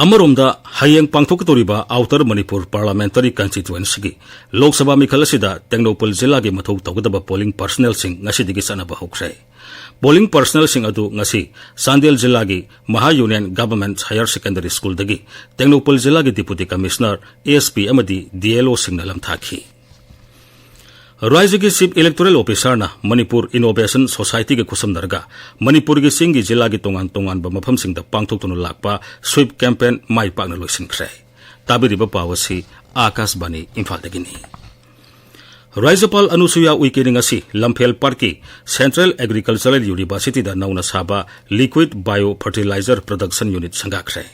ꯑꯃꯔꯣꯝꯗ, ꯍꯌꯦꯡ ꯄꯥꯡꯊꯣꯛꯀꯗꯧꯔꯤꯕ ꯑꯥꯎꯇꯔ ꯃꯅꯤꯄꯨꯔ ꯄꯥꯔꯂꯥꯃꯦꯟꯇꯔꯤ ꯀꯟꯁꯇꯤꯇ꯭ꯋꯦꯟꯁꯤꯒꯤ ꯂꯣꯛ ꯁꯚꯥ ꯃꯤꯈꯜ ꯑꯁꯤꯗ ꯇꯦꯡꯅꯧꯄꯜ ꯖꯤꯂꯥꯒꯤ ꯃꯊꯧ ꯇꯧꯒꯗꯕ ꯄꯣꯂꯤꯡ ꯄꯥꯔꯁꯅꯦꯜꯁꯤꯡ ꯉꯁꯤꯗꯒꯤ ꯆꯠꯅꯕ ꯍꯧꯈ꯭ꯔꯦ꯫ ꯄꯣꯂꯤꯡ ꯄꯥꯔꯁꯅꯦꯜꯁꯤꯡ ꯑꯗꯨ ꯉꯁꯤ ꯆꯥꯟꯗꯦꯜ ꯖꯤꯂꯥꯒꯤ ꯃꯍꯥ ꯌꯨꯅꯤꯌꯟ ꯒꯚꯔꯟꯃꯦꯟꯠ ꯍꯥꯌꯔ ꯁꯦꯀꯦꯟꯗꯔꯤ ꯁ꯭ꯀꯨꯜꯗꯒꯤ ꯇꯦꯡꯅꯧꯄꯜ ꯖꯤꯂꯥꯒꯤ ꯗꯤꯄꯨꯇꯤ ꯀꯃꯤꯁꯅꯔ, ꯑꯦꯁ ꯄꯤ ꯑꯃꯗꯤ ꯗꯤ ꯑꯦꯜ ꯑꯣꯁꯤꯡꯅ ꯂꯝꯊꯥꯈꯤ꯫ ꯔꯥꯖ꯭ꯌꯒꯤ ꯆꯤꯐ ꯏꯂꯦꯛꯇꯣꯔꯦꯜ ꯑꯣꯐꯤꯁꯥꯔꯅ ꯃꯅꯤꯄꯨꯔ ꯏꯅꯣꯚꯦꯁꯟ ꯁꯣꯁꯥꯏꯇꯤꯒ ꯈꯨꯠꯁꯝꯅꯔꯒ ꯃꯅꯤꯄꯨꯔꯒꯤ ꯆꯤꯡꯒꯤ ꯖꯤꯂꯥꯒꯤ ꯇꯣꯉꯥꯟ ꯇꯣꯉꯥꯟꯕ ꯃꯐꯝꯁꯤꯡꯗ ꯄꯥꯡꯊꯣꯛꯇꯨꯅ ꯂꯥꯛꯄ ꯁ꯭ꯋꯤꯞ ꯀꯦꯝꯄꯦꯟ ꯃꯥꯏ ꯄꯥꯛꯅ ꯂꯣꯏꯁꯤꯟꯈ꯭ꯔꯦ꯫ ꯇꯥꯕꯤꯔꯤꯕ ꯄꯥꯎ ꯑꯁꯤ ꯑꯥꯀꯥꯁꯕꯥꯅꯤ ꯏꯝꯐꯥꯜꯗꯒꯤꯅꯤ꯫ ꯔꯥꯖ꯭ꯌꯄꯥꯜ ꯑꯅꯨꯁꯨꯌꯥ ꯎꯏꯀꯦꯅ ꯉꯁꯤ ꯂꯝꯐꯦꯜ ꯄꯥꯠꯀꯤ ꯁꯦꯟꯇ꯭ꯔꯦꯜ ꯑꯦꯒ꯭ꯔꯤꯀꯜꯆꯔꯦꯜ ꯌꯨꯅꯤꯚꯔꯁꯤꯇꯤꯗ ꯅꯧꯅ ꯁꯥꯕ liquid bio fertiliser production unit ꯁꯪꯒꯥꯈ꯭ꯔꯦ꯫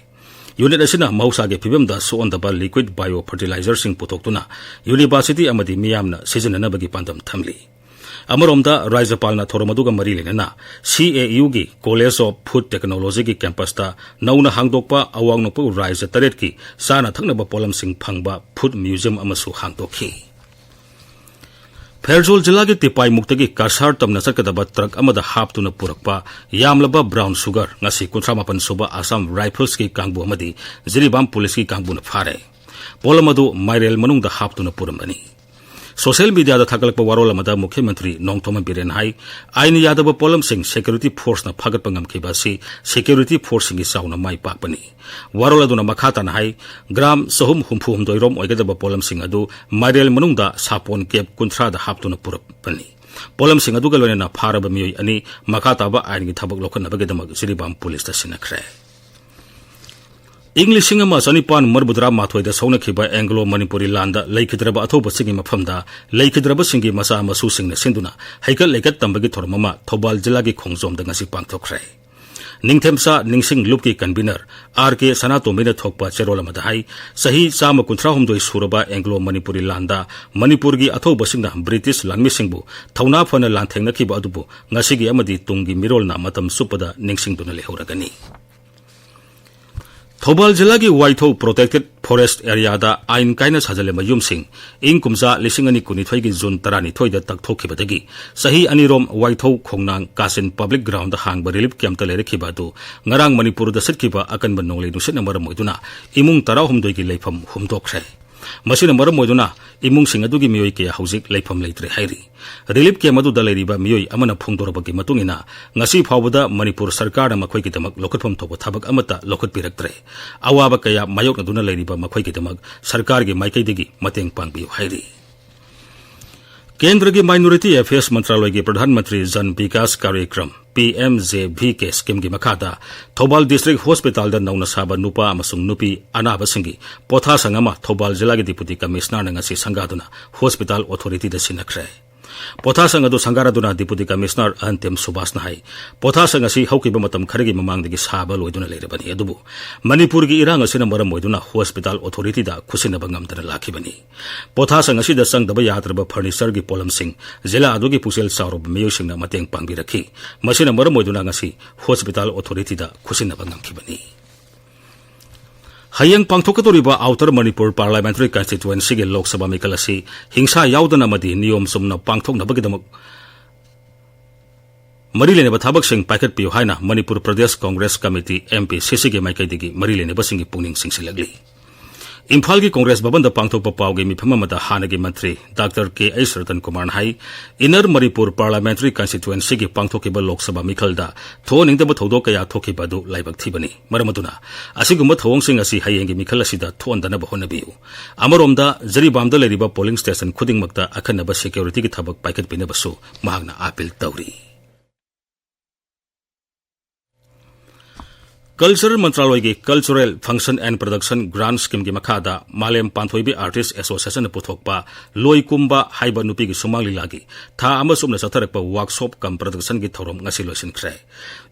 ꯌꯨꯅꯤꯠ ꯑꯁꯤꯅ ꯃꯍꯧꯁꯥꯒꯤ ꯐꯤꯕꯝꯗ ꯁꯣꯛꯍꯟꯗꯕ ꯂꯤꯀ꯭ꯋꯤꯗ ꯕꯥꯏꯑꯣ ꯐꯔꯇꯤꯂꯥꯏꯖꯔꯁꯤꯡ ꯄꯨꯊꯣꯛꯇꯨꯅ ꯌꯨꯅꯤꯚꯔꯁꯤꯇꯤ ꯑꯃꯗꯤ ꯃꯤꯌꯥꯝꯅ ꯁꯤꯖꯤꯟꯅꯅꯕꯒꯤ ꯄꯥꯟꯗꯝ ꯊꯝꯂꯤ꯫ ꯑꯃꯔꯣꯝꯗ, ꯔꯥꯖ꯭ꯌꯄꯥꯜꯅ ꯊꯧꯔꯝ ꯑꯗꯨꯒ ꯃꯔꯤ ꯂꯩꯅꯅ ꯁꯤ ꯑꯦ ꯌꯨꯒꯤ ꯀꯣꯂꯦꯖ ꯑꯣꯐ ꯐꯨꯗ ꯇꯦꯛꯅꯣꯂꯣꯖꯤꯒꯤ ꯀꯦꯝꯄꯁꯇ ꯅꯧꯅ ꯍꯥꯡꯗꯣꯛꯄ ꯑꯋꯥꯡ ꯅꯣꯡꯄꯣꯛ ꯔꯥꯖ꯭ꯌ ꯇꯔꯦꯠꯀꯤ ꯆꯥꯅ ꯊꯛꯅꯕ ꯄꯣꯠꯂꯝꯁꯤꯡ ꯐꯪꯕ ꯐꯨꯗ ꯃ꯭ꯌꯨꯖꯤꯌꯝ ꯑꯃꯁꯨ ꯍꯥꯡꯗꯣꯛꯈꯤ꯫ ꯐꯦꯔꯖꯣꯜ ꯖꯤꯂꯥꯒꯤ ꯇꯤꯄꯥꯏꯃꯨꯛꯇꯒꯤ ꯀꯁꯥꯔ ꯇꯝꯅ ꯆꯠꯀꯗꯕ ꯇ꯭ꯔꯛ ꯑꯃꯗ ꯍꯥꯞꯇꯨꯅ ꯄꯨꯔꯛꯄ ꯌꯥꯝꯂꯕ ꯕ꯭ꯔꯥꯎꯟ ꯁꯨꯒꯔ ꯉꯁꯤ ꯀꯨꯟꯊ꯭ꯔꯥ ꯃꯥꯄꯟ ꯁꯨꯕ ꯑꯁꯥꯝ ꯔꯥꯏꯐꯜꯁꯀꯤ ꯀꯥꯡꯕꯨ ꯑꯃꯗꯤ ꯖꯤꯔꯤꯕꯥꯝ ꯄꯨꯂꯤꯁꯀꯤ ꯀꯥꯡꯕꯨꯅ ꯐꯥꯔꯦ꯫ ꯄꯣꯠꯂꯝ ꯑꯗꯨ ꯃꯥꯏꯔꯦꯜ ꯃꯅꯨꯡꯗ ꯍꯥꯞꯇꯨꯅ ꯄꯨꯔꯝꯕꯅꯤ꯫ ꯁꯣꯁꯤꯌꯦꯜ ꯃꯤꯗꯤꯌꯥꯗ ꯊꯥꯒꯠꯂꯛꯄ ꯋꯥꯔꯣꯜ ꯑꯃꯗ ꯃꯨꯈ꯭ꯌ ꯃꯟꯇ꯭ꯔꯤ ꯅꯣꯡꯊꯣꯝꯕꯝ ꯕꯤꯔꯦꯟ ꯍꯥꯏ, ꯑꯥꯏꯟ ꯌꯥꯗꯕ ꯄꯣꯠꯂꯝꯁꯤꯡ ꯁꯦꯀ꯭ꯌꯨꯔꯤꯇꯤ ꯐꯣꯔꯁꯅ ꯐꯥꯒꯠꯄ ꯉꯝꯈꯤꯕ ꯑꯁꯤ ꯁꯦꯀ꯭ꯌꯨꯔꯤꯇꯤ ꯐꯣꯔꯁꯁꯤꯡꯒꯤ ꯆꯥꯎꯅ ꯃꯥꯏ ꯄꯥꯛꯄꯅꯤ꯫ ꯋꯥꯔꯣꯜ ꯑꯗꯨꯅ ꯃꯈꯥ ꯇꯥꯅ ꯍꯥꯏ, ꯒ꯭ꯔꯥꯝ ꯆꯍꯨꯝ ꯍꯨꯝꯐꯨ ꯍꯨꯝꯗꯣꯏ ꯔꯣꯝ ꯑꯣꯏꯒꯗꯕ ꯄꯣꯠꯂꯝꯁꯤꯡ ꯑꯗꯨ ꯃꯥꯏꯔꯦꯜ ꯃꯅꯨꯡꯗ ꯁꯥꯄꯣꯟ ꯀꯦꯞ ꯀꯨꯟꯊ꯭ꯔꯥꯗ ꯍꯥꯞꯇꯨꯅ ꯄꯨꯔꯛꯄꯅꯤ꯫ ꯄꯣꯠꯂꯝꯁꯤꯡ ꯑꯗꯨꯒ ꯂꯣꯏꯅꯅ ꯐꯥꯔꯕ ꯃꯤꯑꯣꯏ ꯑꯅꯤ ꯃꯈꯥ ꯇꯥꯕ ꯑꯥꯏꯟꯒꯤ ꯊꯕꯛ ꯂꯧꯈꯠꯅꯕꯒꯤꯗꯃꯛ ꯖꯤꯔꯤꯕꯥꯝ ꯄꯨꯂꯤꯁꯇ ꯁꯤꯟꯅꯈ꯭ꯔꯦ꯫ ꯏꯪ ꯂꯤꯁꯤꯡ ꯑꯃ ꯆꯅꯤꯄꯥꯟ ꯃꯔꯤꯐꯨ ꯇꯔꯥ ꯃꯥꯊꯣꯏꯗ ꯁꯣꯛꯅꯈꯤꯕ ꯑꯦꯡꯒ꯭ꯂꯣ ꯃꯅꯤꯄꯨꯔꯤ ꯂꯥꯟꯗ ꯂꯩꯈꯤꯗ꯭ꯔꯕ ꯑꯊꯧꯕꯁꯤꯡꯒꯤ ꯃꯐꯝꯗ ꯂꯩꯈꯤꯗ꯭ꯔꯕꯁꯤꯡꯒꯤ ꯃꯆꯥ ꯃꯁꯨꯁꯤꯡꯅ ꯁꯤꯟꯗꯨꯅ ꯍꯩꯀꯠ ꯂꯩꯀꯠ ꯇꯝꯕꯒꯤ ꯊꯧꯔꯝ ꯑꯃ ꯊꯧꯕꯥꯜ ꯖꯤꯂꯥꯒꯤ ꯈꯣꯡꯖꯣꯝꯗ ꯉꯁꯤ ꯄꯥꯡꯊꯣꯛꯈ꯭ꯔꯦ꯫ ꯅꯤꯡꯊꯦꯝꯆꯥ ꯅꯤꯡꯁꯤꯡ ꯂꯨꯞꯀꯤ convener ꯑꯥꯔ ꯀꯦ ꯁꯅꯥꯇꯣꯝꯕꯤꯅ ꯊꯣꯛꯄ ꯆꯦꯔꯣꯜ ꯑꯃꯗ ꯍꯥꯏ, ꯆꯍꯤ ꯆꯥꯝꯃ ꯀꯨꯟꯊ꯭ꯔꯥ ꯍꯨꯝꯗꯣꯏ ꯁꯨꯔꯕ ꯑꯦꯡꯒ꯭ꯂꯣ ꯃꯅꯤꯄꯨꯔꯤ ꯂꯥꯟꯗ ꯃꯅꯤꯄꯨꯔꯒꯤ ꯑꯊꯧꯕꯁꯤꯡꯅ ꯕ꯭ꯔꯤꯇꯤꯁ ꯂꯥꯟꯃꯤꯁꯤꯡꯕꯨ ꯊꯧꯅꯥ ꯐꯅ ꯂꯥꯟꯊꯦꯡꯅꯈꯤꯕ ꯑꯗꯨꯕꯨ ꯉꯁꯤꯒꯤ ꯑꯃꯗꯤ ꯇꯨꯡꯒꯤ ꯃꯤꯔꯣꯜꯅ ꯃꯇꯝ ꯆꯨꯞꯄꯗ ꯅꯤꯡꯁꯤꯡꯗꯨꯅ ꯂꯩꯍꯧꯔꯒꯅꯤ꯫ ꯊꯧꯕꯥꯜ ꯖꯤꯂꯥꯒꯤ ꯋꯥꯏꯊꯧ Protected Forest Areaꯗ ꯑꯥꯏꯟ ꯀꯥꯏꯅ ꯁꯥꯖꯜꯂꯝꯕ ꯌꯨꯝꯁꯤꯡ ꯏꯪ ꯀꯨꯝꯖꯥ ꯂꯤꯁꯤꯡ ꯑꯅꯤ ꯀꯨꯟꯅꯤꯊꯣꯏꯒꯤ ꯖꯨꯟ ꯇꯔꯥꯅꯤꯊꯣꯏꯗ ꯇꯛꯊꯣꯛꯈꯤꯕꯗꯒꯤ ꯆꯍꯤ ꯑꯅꯤꯔꯣꯝ ꯋꯥꯏꯊꯧ ꯈꯣꯡꯅꯥꯡ ꯀꯥꯆꯤꯟ public groundꯗ ꯍꯥꯡꯕ relief campꯇ ꯂꯩꯔꯛꯈꯤꯕ ꯑꯗꯨ ꯉꯔꯥꯡ ꯃꯅꯤꯄꯨꯔꯗ ꯁꯤꯠꯈꯤꯕ ꯑꯀꯟꯕ ꯅꯣꯡꯂꯩ ꯅꯨꯡꯁꯤꯠꯅ ꯃꯔꯝ ꯑꯣꯏꯗꯨꯅ ꯏꯃꯨꯡ ꯇꯔꯥꯍꯨꯝꯗꯣꯏꯒꯤ ꯂꯩꯐꯝ ꯍꯨꯝꯗꯣꯛꯈ꯭ꯔꯦ꯫ ꯃꯁꯤꯅ ꯃꯔꯝ ꯑꯣꯏꯗꯨꯅ ꯏꯃꯨꯡꯁꯤꯡ ꯑꯗꯨꯒꯤ ꯃꯤꯑꯣꯏ ꯀꯌꯥ ꯍꯧꯖꯤꯛ ꯂꯩꯐꯝ ꯂꯩꯇ꯭ꯔꯦ ꯍꯥꯏꯔꯤ꯫ Relief camp ꯑꯗꯨꯗ ꯂꯩꯔꯤꯕ ꯃꯤꯑꯣꯏ ꯑꯃꯅ ꯐꯣꯡꯗꯣꯔꯛꯄꯒꯤ ꯃꯇꯨꯡ ꯏꯟꯅ, ꯉꯁꯤ ꯐꯥꯎꯕꯗ ꯃꯅꯤꯄꯨꯔ ꯁꯔꯀꯥꯔꯅ ꯃꯈꯣꯏꯒꯤꯗꯃꯛ ꯂꯧꯈꯠꯐꯝ ꯊꯣꯛꯄ ꯊꯕꯛ ꯑꯃꯠꯇ ꯂꯧꯈꯠꯄꯤꯔꯛꯇ꯭ꯔꯦ꯫ ꯑꯋꯥꯕ ꯀꯌꯥ ꯃꯥꯌꯣꯛꯅꯗꯨꯅ ꯂꯩꯔꯤꯕ ꯃꯈꯣꯏꯒꯤꯗꯃꯛ ꯁꯔꯀꯥꯔꯒꯤ ꯃꯥꯏꯀꯩꯗꯒꯤ ꯃꯇꯦꯡ ꯄꯥꯡꯕꯤꯌꯨ ꯍꯥꯏꯔꯤ꯫ ꯀꯦꯟꯗ꯭ꯔꯒꯤ Minority Affairs ꯃꯟꯇ꯭ꯔꯥꯂꯣꯏꯒꯤ Pradhan Mantri Jan Vikas ꯀꯥꯔꯌꯀ꯭ꯔꯝ, P M J V K schemeꯒꯤ ꯃꯈꯥꯗ ꯊꯧꯕꯥꯜ district hospitalꯗ ꯅꯧꯅ ꯁꯥꯕ ꯅꯨꯄꯥ ꯑꯃꯁꯨꯡ ꯅꯨꯄꯤ ꯑꯅꯥꯕꯁꯤꯡꯒꯤ ꯄꯣꯊꯥꯁꯪ ꯑꯃ ꯊꯧꯕꯥꯜ ꯖꯤꯂꯥꯒꯤ Deputy Commissionerꯅ ꯉꯁꯤ ꯁꯪꯒꯥꯗꯨꯅ hospital authorityꯗ ꯁꯤꯟꯅꯈ꯭ꯔꯦ꯫ ꯄꯣꯊꯥꯁꯪ ꯑꯗꯨ ꯁꯪꯒꯥꯔꯗꯨꯅ Deputy Commissioner ꯑꯍꯟꯇꯦꯝ ꯁꯨꯕꯥꯁꯅ ꯍꯥꯏ, ꯄꯣꯊꯥꯁꯪ ꯑꯁꯤ ꯍꯧꯈꯤꯕ ꯃꯇꯝ ꯈꯔꯒꯤ ꯃꯃꯥꯡꯗꯒꯤ ꯁꯥꯕ ꯂꯣꯏꯗꯨꯅ ꯂꯩꯔꯕꯅꯤ, ꯑꯗꯨꯕꯨ ꯃꯅꯤꯄꯨꯔꯒꯤ ꯏꯔꯥꯡ ꯑꯁꯤꯅ ꯃꯔꯝ ꯑꯣꯏꯗꯨꯅ hospital authorityꯗ ꯈꯨꯠꯁꯤꯟꯅꯕ ꯉꯝꯗꯅ ꯂꯥꯛꯈꯤꯕꯅꯤ꯫ ꯄꯣꯊꯥꯁꯪ ꯑꯁꯤꯗ ꯆꯪꯗꯕ ꯌꯥꯗ꯭ꯔꯕ furnitureꯒꯤ ꯄꯣꯠꯂꯝꯁꯤꯡ ꯖꯤꯂꯥ ꯑꯗꯨꯒꯤ ꯄꯨꯛꯆꯦꯜ ꯆꯥꯎꯔꯕ ꯃꯤꯑꯣꯏꯁꯤꯡꯅ ꯃꯇꯦꯡ ꯄꯥꯡꯕꯤꯔꯛꯈꯤ꯫ ꯃꯁꯤꯅ ꯃꯔꯝ ꯑꯣꯏꯗꯨꯅ ꯉꯁꯤ hospital authorityꯗ ꯈꯨꯠꯁꯤꯟꯅꯕ ꯉꯝꯈꯤꯕꯅꯤ꯫ ꯍꯌꯦꯡ ꯄꯥꯡꯊꯣꯛꯀꯗꯧꯔꯤꯕ Outer Manipur Parliamentary Constituencyꯒꯤ Lok Sabha ꯃꯤꯈꯜ ꯑꯁꯤ ꯍꯤꯡꯁꯥ ꯌꯥꯎꯗꯅ ꯑꯃꯗꯤ ꯅꯤꯌꯣꯝ ꯆꯨꯝꯅ ꯄꯥꯡꯊꯣꯛꯅꯕꯒꯤꯗꯃꯛ ꯃꯔꯤ ꯂꯩꯅꯕ ꯊꯕꯛꯁꯤꯡ ꯄꯥꯏꯈꯠꯄꯤꯌꯨ ꯍꯥꯏꯅ Manipur Pradesh Congress committee, M P C Cꯒꯤ ꯃꯥꯏꯀꯩꯗꯒꯤ ꯃꯔꯤ ꯂꯩꯅꯕꯁꯤꯡꯒꯤ ꯄꯨꯛꯅꯤꯡ ꯆꯤꯡꯁꯤꯜꯂꯛꯂꯤ꯫ ꯏꯝꯐꯥꯜꯒꯤ ꯀꯣꯡꯒ꯭ꯔꯦꯁ ꯚꯕꯟꯗ ꯄꯥꯡꯊꯣꯛꯄ ꯄꯥꯎꯒꯤ ꯃꯤꯐꯝ ꯑꯃꯗ ꯍꯥꯟꯅꯒꯤ ꯃꯟꯇ꯭ꯔꯤ Doctor K H Ratan Kumarꯅ ꯍꯥꯏ, Inner Manipur Parliamentary Constituencyꯒꯤ ꯄꯥꯡꯊꯣꯛꯈꯤꯕ ꯂꯣꯛ ꯁꯚꯥ ꯃꯤꯈꯜꯗ ꯊꯣꯛꯍꯟꯅꯤꯡꯗꯕ ꯊꯧꯗꯣꯛ ꯀꯌꯥ ꯊꯣꯛꯈꯤꯕ ꯑꯗꯨ ꯂꯥꯏꯕꯛ ꯊꯤꯕꯅꯤ꯫ ꯃꯔꯝ ꯑꯗꯨꯅ ꯑꯁꯤꯒꯨꯝꯕ ꯊꯧꯑꯣꯡꯁꯤꯡ ꯑꯁꯤ ꯍꯌꯦꯡꯒꯤ ꯃꯤꯈꯜ ꯑꯁꯤꯗ ꯊꯣꯛꯍꯟꯗꯅꯕ ꯍꯣꯠꯅꯕꯤꯌꯨ꯫ ꯑꯃꯔꯣꯝꯗ ꯖꯤꯔꯤꯕꯥꯝꯗ ꯂꯩꯔꯤꯕ polling station ꯈꯨꯗꯤꯡꯃꯛꯇ ꯑꯈꯟꯅꯕ securityꯒꯤ ꯊꯕꯛ ꯄꯥꯏꯈꯠꯄꯤꯅꯕꯁꯨ ꯃꯍꯥꯛꯅ appeal ꯇꯧꯔꯤ꯫ Culture ꯃꯟꯇ꯭ꯔꯥꯂꯣꯏꯒꯤ Cultural Function and Production Grant Scheme ꯒꯤ ꯃꯈꯥꯗ ꯃꯥꯂꯦꯝ ꯄꯥꯟꯊꯣꯏꯕꯤ Artist Association ꯅ ꯄꯨꯊꯣꯛꯄ ꯂꯣꯏ ꯀꯨꯝꯕ ꯍꯥꯏꯕ ꯅꯨꯄꯤꯒꯤ ꯁꯨꯃꯥꯡ ꯂꯤꯂꯥꯒꯤ ꯊꯥ ꯑꯃ ꯆꯨꯞꯅ ꯆꯠꯊꯔꯛꯄ workshop cum production ꯒꯤ ꯊꯧꯔꯝ ꯉꯁꯤ ꯂꯣꯏꯁꯤꯟꯈ꯭ꯔꯦ꯫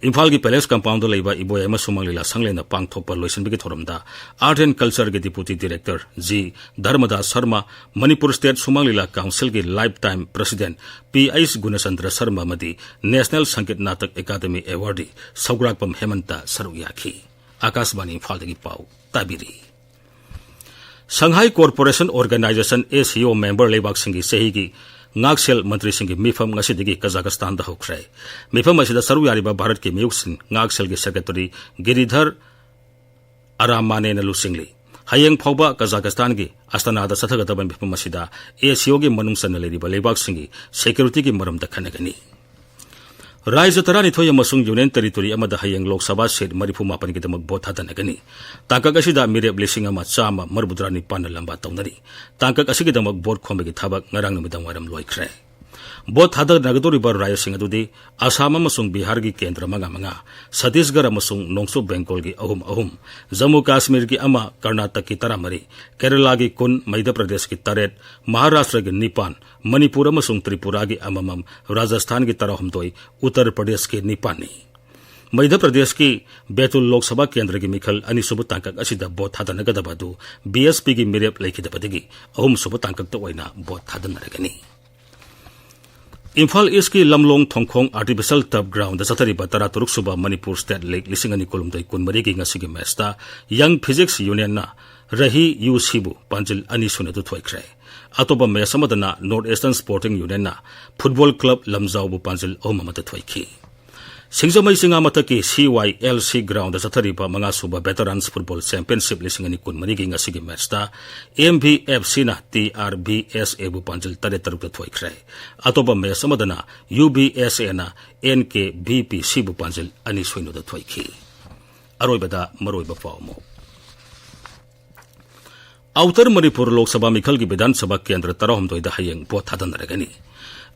ꯏꯝꯐꯥꯜꯒꯤ Palace Compound ꯗ ꯂꯩꯕ ꯏꯕꯣꯌꯥꯏꯃ ꯁꯨꯃꯥꯡ ꯂꯤꯂꯥ ꯁꯪꯂꯦꯟꯗ ꯄꯥꯡꯊꯣꯛꯄ ꯂꯣꯏꯁꯤꯟꯕꯒꯤ ꯊꯧꯔꯝꯗ Art and Culture ꯒꯤ Deputy Director ji Dharmadas Sharma, Manipur State Shumang Leela Council ꯒꯤ Lifetime President P H Gunachandra Sharma ꯑꯃꯗꯤ National Sangeet Natak Academy Awardee ꯁꯧꯒ꯭ꯔꯥꯛꯄꯝ ꯍꯦꯃꯟꯇ ꯁꯔꯨꯛ ꯌꯥꯈꯤ꯫ ꯑꯥꯀꯥꯁꯕꯥꯅꯤ ꯏꯝꯐꯥꯜꯗꯒꯤ ꯄꯥꯎ ꯇꯥꯕꯤꯔꯤ꯫ Shanghai Cooperation Organization, S C O member ꯂꯩꯕꯥꯛꯁꯤꯡꯒꯤ ꯆꯍꯤꯒꯤ ꯉꯥꯛꯁꯦꯜ ꯃꯟꯇ꯭ꯔꯤꯁꯤꯡꯒꯤ ꯃꯤꯐꯝ ꯉꯁꯤꯗꯒꯤ ꯀꯖꯥꯀꯁꯇꯥꯟꯗ ꯍꯧꯈ꯭ꯔꯦ꯫ ꯃꯤꯐꯝ ꯑꯁꯤꯗ ꯁꯔꯨꯛ ꯌꯥꯔꯤꯕ ꯚꯥꯔꯠꯀꯤ ꯃꯤꯍꯨꯠꯁꯤꯡ ꯉꯥꯛꯁꯦꯜꯒꯤ Secretary ꯒꯤꯔꯤꯙꯔ ꯑꯔꯥꯃꯥꯅꯦꯅ ꯂꯨꯆꯤꯡꯂꯤ꯫ ꯍꯌꯦꯡ ꯐꯥꯎꯕ ꯀꯖꯥꯀꯁꯇꯥꯟꯒꯤ ꯑꯁꯇꯥꯅꯥꯗ ꯆꯠꯊꯒꯗꯕ ꯃꯤꯐꯝ ꯑꯁꯤꯗ S C O ꯒꯤ ꯃꯅꯨꯡ ꯆꯟꯅ ꯂꯩꯔꯤꯕ ꯂꯩꯕꯥꯛꯁꯤꯡꯒꯤ security ꯒꯤ ꯃꯔꯝꯗ ꯈꯟꯅꯒꯅꯤ꯫ ꯔꯥꯖ꯭ꯌ ꯇꯔꯥꯅꯤꯊꯣꯏ ꯑꯃꯁꯨꯡ Union Territory ꯑꯃꯗ ꯍꯌꯦꯡ ꯂꯣꯛ ꯁꯚꯥ seat ꯃꯔꯤꯐꯨ ꯃꯥꯄꯟꯒꯤꯗꯃꯛ vote ꯊꯥꯗꯅꯒꯅꯤ꯫ ꯇꯥꯡꯀꯛ ꯑꯁꯤꯗ ꯃꯤꯔꯦꯞ ꯂꯤꯁꯤꯡ ꯑꯃ ꯆꯥꯝꯃ ꯃꯔꯤꯐꯨꯇꯔꯥ ꯅꯤꯄꯥꯟꯅ ꯂꯝꯕꯥ ꯇꯧꯅꯔꯤ꯫ ꯇꯥꯡꯀꯛ ꯑꯁꯤꯒꯤꯗꯃꯛ vote ꯈꯣꯝꯕꯒꯤ ꯊꯕꯛ ꯉꯔꯥꯡ ꯅꯨꯃꯤꯗꯥꯡ ꯋꯥꯏꯔꯝ ꯂꯣꯏꯈ꯭ꯔꯦ꯫ Vote ꯊꯥꯗꯅꯒꯗꯧꯔꯤꯕ ꯔꯥꯖ꯭ꯌꯁꯤꯡ ꯑꯗꯨꯗꯤ ꯑꯁꯥꯝ ꯑꯃꯁꯨꯡ ꯕꯤꯍꯥꯔꯒꯤ ꯀꯦꯟꯗ꯭ꯔ ꯃꯉꯥ ꯃꯉꯥ, ꯁꯠꯇꯤꯁꯒꯔ ꯑꯃꯁꯨꯡ ꯅꯣꯡꯆꯨꯞ ꯕꯦꯡꯒꯣꯜꯒꯤ ꯑꯍꯨꯝ ꯑꯍꯨꯝ, ꯖꯝꯃꯨ ꯀꯥꯁꯃꯤꯔꯒꯤ ꯑꯃ, ꯀꯔꯅꯥꯇꯛꯀꯤ ꯇꯔꯥꯃꯔꯤ, ꯀꯦꯔꯂꯥꯒꯤ ꯀꯨꯟ, ꯃꯙ꯭ꯌ ꯄ꯭ꯔꯗꯦꯁꯀꯤ ꯇꯔꯦꯠ, ꯃꯍꯥꯔꯥꯁꯇ꯭ꯔꯒꯤ ꯅꯤꯄꯥꯟ, ꯃꯅꯤꯄꯨꯔ ꯑꯃꯁꯨꯡ ꯇ꯭ꯔꯤꯄꯨꯔꯥꯒꯤ ꯑꯃꯃꯝ, ꯔꯥꯖꯁꯊꯥꯟꯒꯤ ꯇꯔꯥꯍꯨꯝꯗꯣꯏ, ꯎꯠꯇꯔ ꯄ꯭ꯔꯗꯦꯁꯀꯤ ꯅꯤꯄꯥꯟꯅꯤ꯫ ꯃꯙ꯭ꯌ ꯄ꯭ꯔꯗꯦꯁꯀꯤ ꯕꯦꯇꯨꯜ ꯂꯣꯛ ꯁꯚꯥ ꯀꯦꯟꯗ꯭ꯔꯒꯤ ꯃꯤꯈꯜ ꯑꯅꯤꯁꯨꯕ ꯇꯥꯡꯀꯛ ꯑꯁꯤꯗ vote ꯊꯥꯗꯅꯒꯗꯕ ꯑꯗꯨ B S P ꯒꯤ ꯃꯤꯔꯦꯞ ꯂꯩꯈꯤꯗꯕꯗꯒꯤ ꯑꯍꯨꯝꯁꯨꯕ ꯇꯥꯡꯀꯛꯇ ꯑꯣꯏꯅ vote ꯊꯥꯗꯅꯔꯒꯅꯤ꯫ ꯏꯝꯐꯥꯜ East ꯀꯤ ꯂꯝꯂꯣꯡ ꯊꯣꯡꯈꯣꯡ Artificial Turf Ground ꯗ ꯆꯠꯊꯔꯤꯕ ꯇꯔꯥꯇꯔꯨꯛ ꯁꯨꯕ ꯃꯅꯤꯄꯨꯔ State League ꯂꯤꯁꯤꯡ ꯑꯅꯤ ꯀꯨꯟꯍꯨꯝꯗꯣꯏ ꯀꯨꯟꯃꯔꯤꯒꯤ ꯉꯁꯤꯒꯤ match ꯇ Young Physics Union ꯅ ꯔꯍꯤ ꯌꯨ ꯁꯤꯕꯨ ꯄꯥꯟꯖꯤꯜ ꯑꯅꯤ ꯁꯨꯅ ꯗ ꯊꯣꯏꯈ꯭ꯔꯦ꯫ ꯑꯇꯣꯞꯄ match ꯑꯃꯗꯅ North Eastern Sporting Union ꯅ Football Club ꯂꯝꯖꯥꯎꯕꯨ ꯄꯥꯟꯖꯤꯜ ꯑꯍꯨꯝ ꯑꯃ ꯗ ꯊꯣꯏꯈꯤ꯫ ꯁꯤꯡꯖꯃꯩ ꯆꯤꯉꯥ ꯃꯊꯛꯀꯤ C Y L C ground ꯗ ꯆꯠꯊꯔꯤꯕ ꯃꯉꯥꯁꯨꯕ Veterans Football Championship ꯂꯤꯁꯤꯡ ꯑꯅꯤ ꯀꯨꯟꯃꯔꯤꯒꯤ ꯉꯁꯤꯒꯤ match ꯇ M V F C ꯅ T R B S A ꯕꯨ ꯄꯥꯟꯖꯤꯜ ꯇꯔꯦꯠ ꯇꯔꯨꯛ ꯇ ꯊꯣꯏꯈ꯭ꯔꯦ꯫ ꯑꯇꯣꯞꯄ match ꯑꯃꯗꯅ U B S A ꯅ N K B P C ꯕꯨ ꯄꯥꯟꯖꯤꯜ ꯑꯅꯤ ꯁꯣꯏꯅꯣꯗ ꯊꯣꯏꯈꯤ꯫ ꯑꯔꯣꯏꯕꯗ ꯃꯔꯨꯑꯣꯏꯕ ꯄꯥꯎ ꯑꯃꯨꯛ꯫ Outer ꯃꯅꯤꯄꯨꯔ ꯂꯣꯛ ꯁꯚꯥ ꯃꯤꯈꯜꯒꯤ ꯕꯤꯙꯥꯟ ꯁꯚꯥ ꯀꯦꯟꯗ꯭ꯔ ꯇꯔꯥꯍꯨꯝꯗꯣꯏꯗ ꯍꯌꯦꯡ vote ꯊꯥꯗꯅꯔꯒꯅꯤ꯫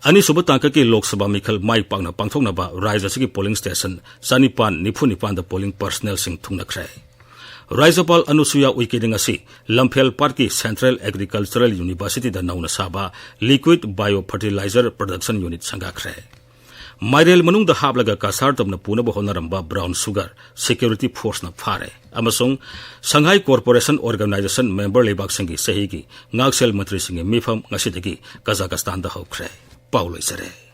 ꯑꯅꯤꯁꯨꯕ ꯇꯥꯡꯀꯛꯀꯤ ꯂꯣꯛ ꯁꯚꯥ ꯃꯤꯈꯜ ꯃꯥꯏ ꯄꯥꯛꯅ ꯄꯥꯡꯊꯣꯛꯅꯕ ꯔꯥꯖ꯭ꯌ ꯑꯁꯤꯒꯤ polling station ꯆꯅꯤꯄꯥꯟ ꯅꯤꯐꯨ ꯅꯤꯄꯥꯟꯗ polling personnelꯁꯤꯡ ꯊꯨꯡꯅꯈ꯭ꯔꯦ꯫ ꯔꯥꯖ꯭ꯌꯄꯥꯜ ꯑꯅꯨꯁꯨꯌꯥ ꯎꯏꯀꯦ ꯉꯁꯤ ꯂꯝꯐꯦꯜ ꯄꯥꯠꯀꯤ Central Agricultural Universityꯗ ꯅꯧꯅ ꯁꯥꯕ Liquid Bio Fertilizer Production Unit ꯁꯪꯒꯥꯈ꯭ꯔꯦ꯫ ꯃꯥꯏꯔꯦꯜ ꯃꯅꯨꯡꯗ ꯍꯥꯞꯂꯒ ꯀꯁꯥꯔ ꯇꯝꯅ ꯄꯨꯅꯕ ꯍꯣꯠꯅꯔꯝꯕ brown sugar security forceꯅ ꯐꯥꯔꯦ ꯑꯃꯁꯨꯡ Shanghai Cooperation Organisation member ꯂꯩꯕꯥꯛꯁꯤꯡꯒꯤ ꯆꯍꯤꯒꯤ ꯉꯥꯛꯁꯦꯜ ꯃꯟꯇ꯭ꯔꯤꯁꯤꯡꯒꯤ ꯃꯤꯐꯝ ꯉꯁꯤꯗꯒꯤ ꯀꯖꯥꯀꯁꯇꯥꯟꯗ ꯍꯧꯈ꯭ꯔꯦ꯫ ꯄꯥꯎ ꯂꯣꯏꯖꯔꯦ꯫